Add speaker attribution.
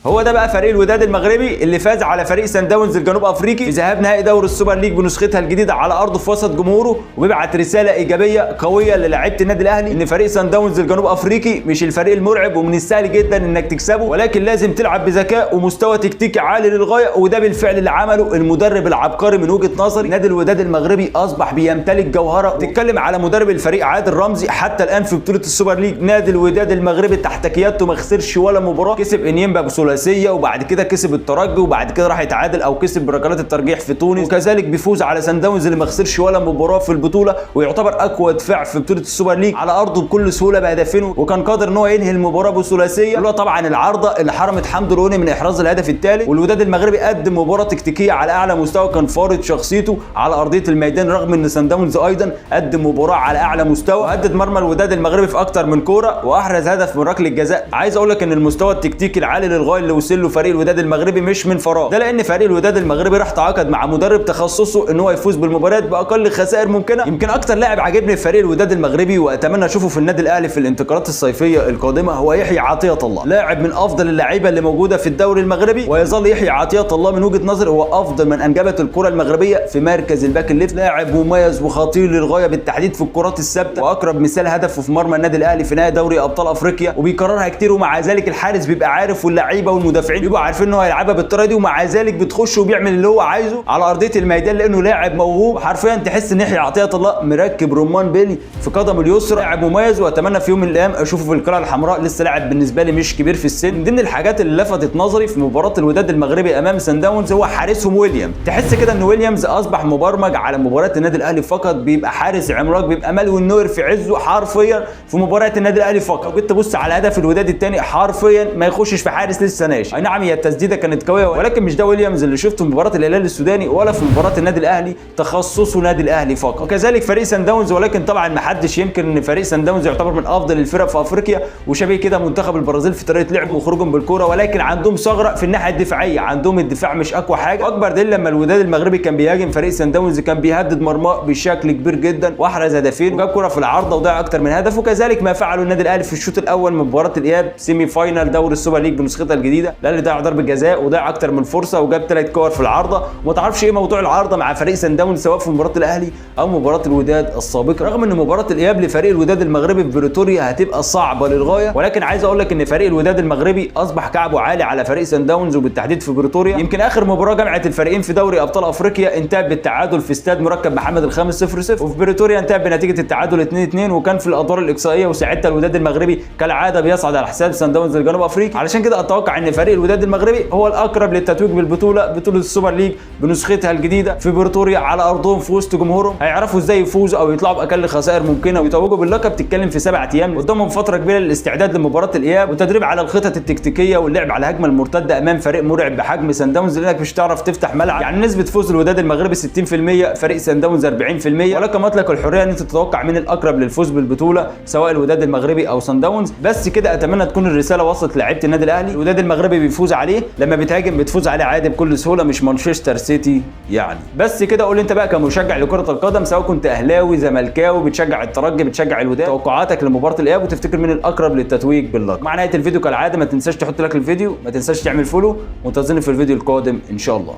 Speaker 1: هو ده بقى فريق الوداد المغربي اللي فاز على فريق سان داونز الجنوب افريقي في ذهاب نهائي دوري السوبر ليج بنسختها الجديدة على ارضه في وسط جمهوره، وبيبعت رسالة ايجابية قوية للاعيبه النادي الاهلي ان فريق سان داونز الجنوب افريقي مش الفريق المرعب ومن السهل جدا انك تكسبه، ولكن لازم تلعب بذكاء ومستوى تكتيكي عالي للغاية، وده بالفعل اللي عمله المدرب العبقري من وجهه نظري. نادي الوداد المغربي اصبح بيمتلك جوهره. تتكلم على مدرب الفريق عادل رمزي، حتى الان في بطوله السوبر ليج نادي الوداد المغربي تحت قيادته ما خسرش ولا مباراة، كسب انيمبا بثلاثيه وبعد كده كسب الترجي وبعد كده راح يتعادل او كسب بركلات الترجيح في تونس، وكذلك بيفوز على سان داونز اللي ما خسرش ولا مباراة في البطولة ويعتبر اقوى دفاع في بطوله السوبر ليج على ارضه بكل سهولة بهدفين، وكان قادر ان هو ينهي المباراة بثلاثيه اللي هو طبعا العارضة اللي حرمت حمدو الوني من احراز الهدف الثالث. والوداد المغربي قدم مباراة تكتيكية على اعلى مستوى، كان فارض شخصيته على ارضية الميدان، رغم ان سان داونز ايضا قدم مباراة على اعلى مستوى وهدد مرمى الوداد المغربي في اكتر من كورة واحرز هدف من ركلة جزاء. عايز اقول لك ان المستوى التكتيكي العالي للغاية اللي وصل له فريق الوداد المغربي مش من فراغ، ده لان فريق الوداد المغربي راح تعاقد مع مدرب تخصصه ان هو يفوز بالمباريات باقل خسائر ممكنة. يمكن اكتر لاعب عاجبني في فريق الوداد المغربي واتمنى اشوفه في النادي الاهلي في الانتقالات الصيفية القادمة هو يحيى عطية الله، لاعب من افضل اللعيبة اللي موجودة في الدوري المغربي، ويظل يحيى عطية الله من وجهه نظري هو افضل من انجبت الكره المغربية في مركز ال back ال left، لاعب مميز وخطير للغاية بالتحديد في الكرات الثابتة، واقرب مثال هدفه في مرمى النادي الاهلي في نهائي دوري ابطال افريقيا وبيكررها كتير، ومع ذلك الحارس بيبقى عارف واللعيبة والمدافعين بيبقوا عارفين ان هو هيلعبها بالطريقة دي، ومع ذلك بتخش وبيعمل اللي هو عايزه على ارضية الميدان لانه لاعب موهوب. حرفيا تحس ان يحيى عطية الله مركب رمان بيلي في قدمه اليسرى، لاعب مميز واتمنى في يوم من الايام اشوفه في القلعة الحمراء، لسه لاعب بالنسبة لي مش كبير في السن. من ضمن الحاجات اللي لفتت نظري في مباراة الوداد المغربي امام سان داونز هو حارسهم ويليام، تحس كده ان ويليامز اصبح مبرمج على مباراة النادي الاهلي فقط، بيبقى حارس عملاق، بيبقى مالوين نوير في عزه حرفيا في مباراة النادي الاهلي فقط. لو جيت تبص على هدف الوداد الثاني حرفيا ما يخشش في حارس لسه ناشئ. اي نعم هي التسديده كانت قوية، ولكن مش ده ويليامز اللي شفته في مباراة الهلال السوداني ولا في مباراة النادي الاهلي، تخصصه نادي الاهلي فقط. وكذلك فريق سان داونز، ولكن طبعا ما حدش ينكر ان فريق سان داونز يعتبر من افضل الفرق في افريقيا، وشبيه كده منتخب البرازيل في طريقه لعبه وخروجهم بالكورة، ولكن عندهم ثغره في الناحية الدفاعية، عندهم الدفاع مش اقوى حاجة. واكبر دليل لما الوداد المغربي كان بيهاجم فريق سان داونز كان بيهدد مرماه بشكل كبير جدا واحرز هدفين وجاب كره في العارضة وضيع اكتر من هدف. وكذلك ما فعله النادي الاهلي في الشوط الاول من مباراة الاياب semi final دوري السوبر ليج بنسختها الجديدة، الاهلي ضيع ضربه جزاء وضيع اكتر من فرصة وجاب 3 كور في العارضة، وما تعرفش ايه موضوع العارضة مع فريق سان داونز سواء في مباراة الاهلي او مباراة الوداد السابقة. رغم ان مباراة الاياب لفريق الوداد المغربي في بريتوريا هتبقى صعبة للغاية، ولكن عايز اقول لك ان فريق الوداد المغربي اصبح كعبه عالي على فريق سان داونز وبالتحديد في بريتوريا. يمكن اخر مباراة جمعت الفريقين في دوري ابطال افريقيا انتهت بالتعادل في استاد مركب محمد الخامس 0-0، وفي بريتوريا انتهت بنتيجة التعادل 2-2، وكان في الادوار الاقصائية، وساعتها الوداد المغربي كالعادة بيصعد على حساب سان داونز الجنوب افريقي. علشان كده اتوقع ان فريق الوداد المغربي هو الاقرب للتتويج بالبطولة، بطوله السوبر ليج بنسختها الجديدة في بريتوريا على ارضهم في وسط جمهورهم، هيعرفوا ازاي يفوزوا او يطلعوا باقل خسائر ممكنة ويتوجوا باللقب. تتكلم في 7 ايام قدامهم فترة كبيرة للاستعداد لمباراة الاياب والتدريب على الخطط التكتيكيه واللعب على الهجمة المرتدة امام فريق مرعب بحجم سان داونز، لانك مش هتعرف تفتح ملعب. يعني نسبه فوز الوداد المغربي 60%، فريق سان داونز 40%، ولك مطلق الحرية ان انت تتوقع مين الاقرب للفوز بالبطولة سواء الوداد المغربي او سان داونز. بس كده اتمنى تكون الرسالة وصلت لعيبة النادي الاهلي. الوداد المغربي بيفوز عليه لما بتهاجم بتفوز عليه عادي بكل سهولة، مش مانشستر سيتي يعني. بس كده قول انت بقى كمشجع لكرة القدم، سواء كنت اهلاوي زملكاوي بتشجع الترجي بتشجع الوداد، توقعاتك لمباراة الاياب وتفتكر مين الاقرب للتتويج باللقب. مع نهاية الفيديو كالعادة ما تنساش تحط like للفيديو، ما تنساش تعمل follow، وانتظرني في الفيديو القادم ان شاء الله.